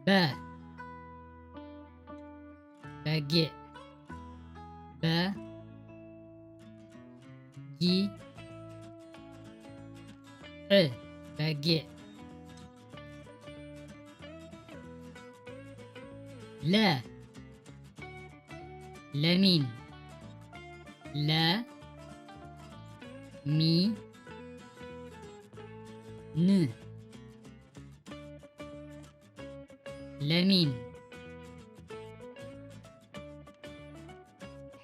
በ፣ በጊዕ። በ፣ ጊ፣ ዕ፣ በጊዕ። ለ፣ ለሚን። ለ፣ ሚ፣ ን፣ ለሚን።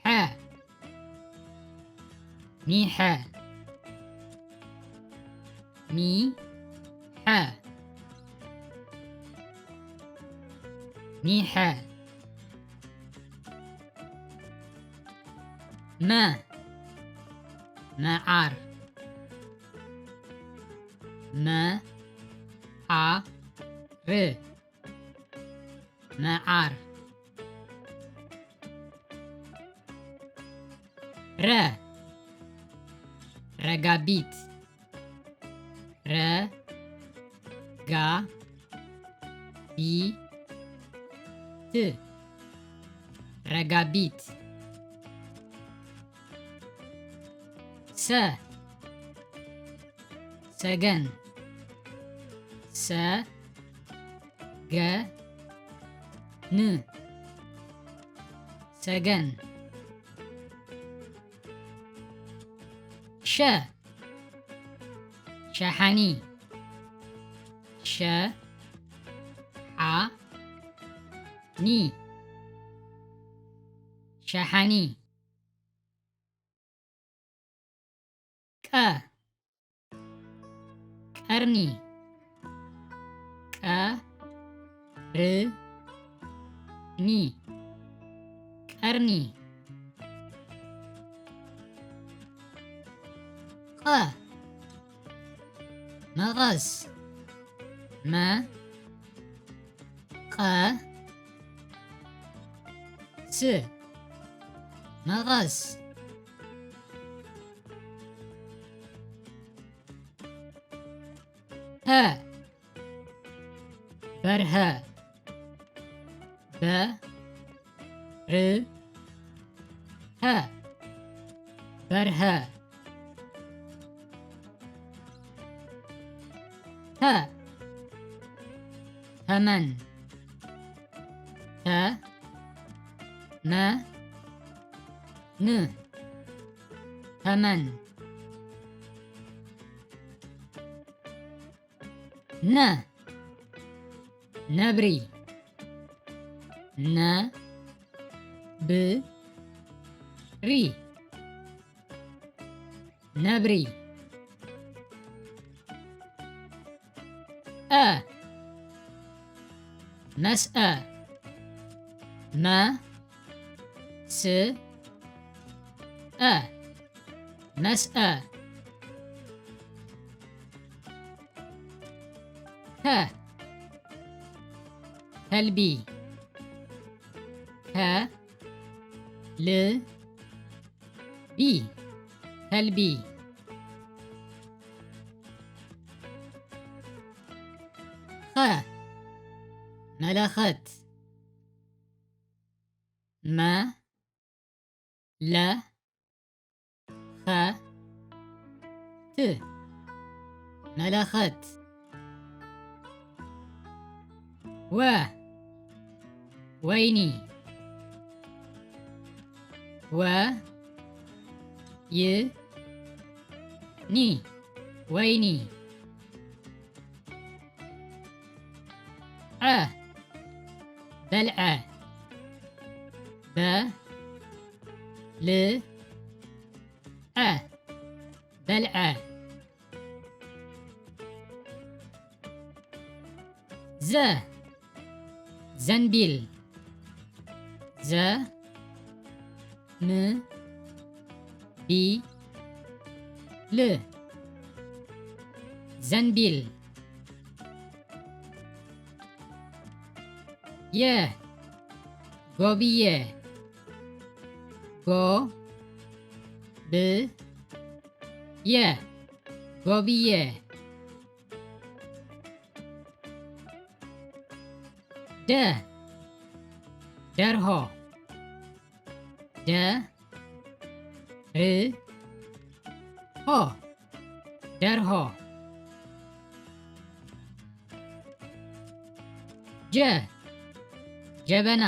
ሐ፣ ሚሐ። ሚ፣ ሐ፣ ሚሐ። መ፣ መዓር። መ፣ ዓ፣ ር፣ መዓር። ረ፣ ረጋቢት። ረ፣ ጋ፣ ቢ፣ ት፣ ረጋቢት። ሰ፣ ሰገን። ሰ፣ ገ፣ ን፣ ሰገን። ሸ፣ ሸሓኒ። ሸ፣ ሓ፣ ኒ፣ ሸሓኒ። ቀ፣ ቀርኒ። ቀ፣ ር፣ ኒ፣ ቀርኒ። ቐ፣ መቐስ። መ፣ ቐ፣ ስ፣ መቐስ። ሀ፣ በርሀ። በ፣ ር፣ ሀ፣ በርሀ። ተ፣ ተመን። ተ፣ መ፣ ን፣ ተመን። ነ፣ ነብሪ። ነ፣ ብ፣ ሪ፣ ነብሪ። አ፣ መስአ። መ፣ ስ፣ አ፣ መስአ። ከ፣ ከልቢ። ከ፣ ል፣ ቢ፣ ከልቢ። ኸ፣ መለኸት። መ፣ ለ፣ ኸ፣ ት፣ መለኸት። ወ፣ ወይኒ። ወ፣ ይ፣ ኒ፣ ወይኒ። ዐ፣ በልዐ። በ፣ ል፣ ዐ፣ በልዐ። ዘ፣ ዘንቢል። ዘ፣ ን፣ ቢ፣ ል፣ ዘንቢል። የ፣ ጎብየ። ጎ፣ ብ፣ የ፣ ጎብየ። ደ፣ ደርሆ። ደ፣ ር፣ ሆ፣ ደርሆ። ጀ፣ ጀበና።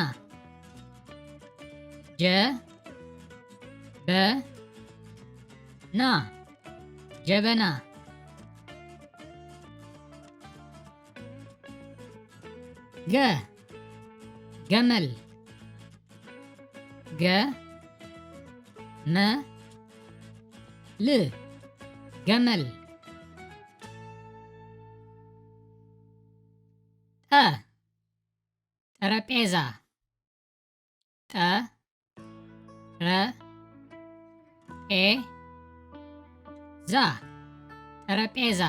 ጀ፣ በ፣ ና፣ ጀበና። ገ፣ ገመል። ገ፣ መ፣ ል፣ ገመል። ጠ፣ ጠረጴዛ። ጠ፣ ረ፣ ጴ፣ ዛ፣ ጠረጴዛ።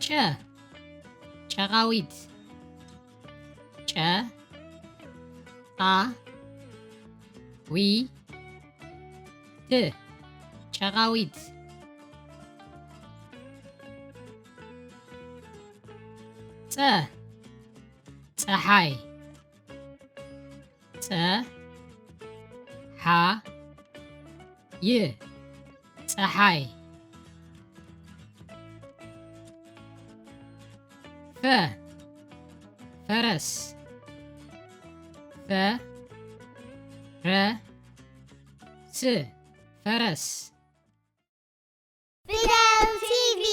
ጨ፣ ጨቓዊት። ጨ፣ ቓ፣ ዊ፣ ት፣ ጨቓዊት። ጸ፣ ጸሓይ። ጸ፣ ሓ፣ ይ፣ ጸሓይ። ፈ፣ ፈረስ። ፈ፣ ረ፣ ስ፣ ፈረስ። ፊደል ቲቪ።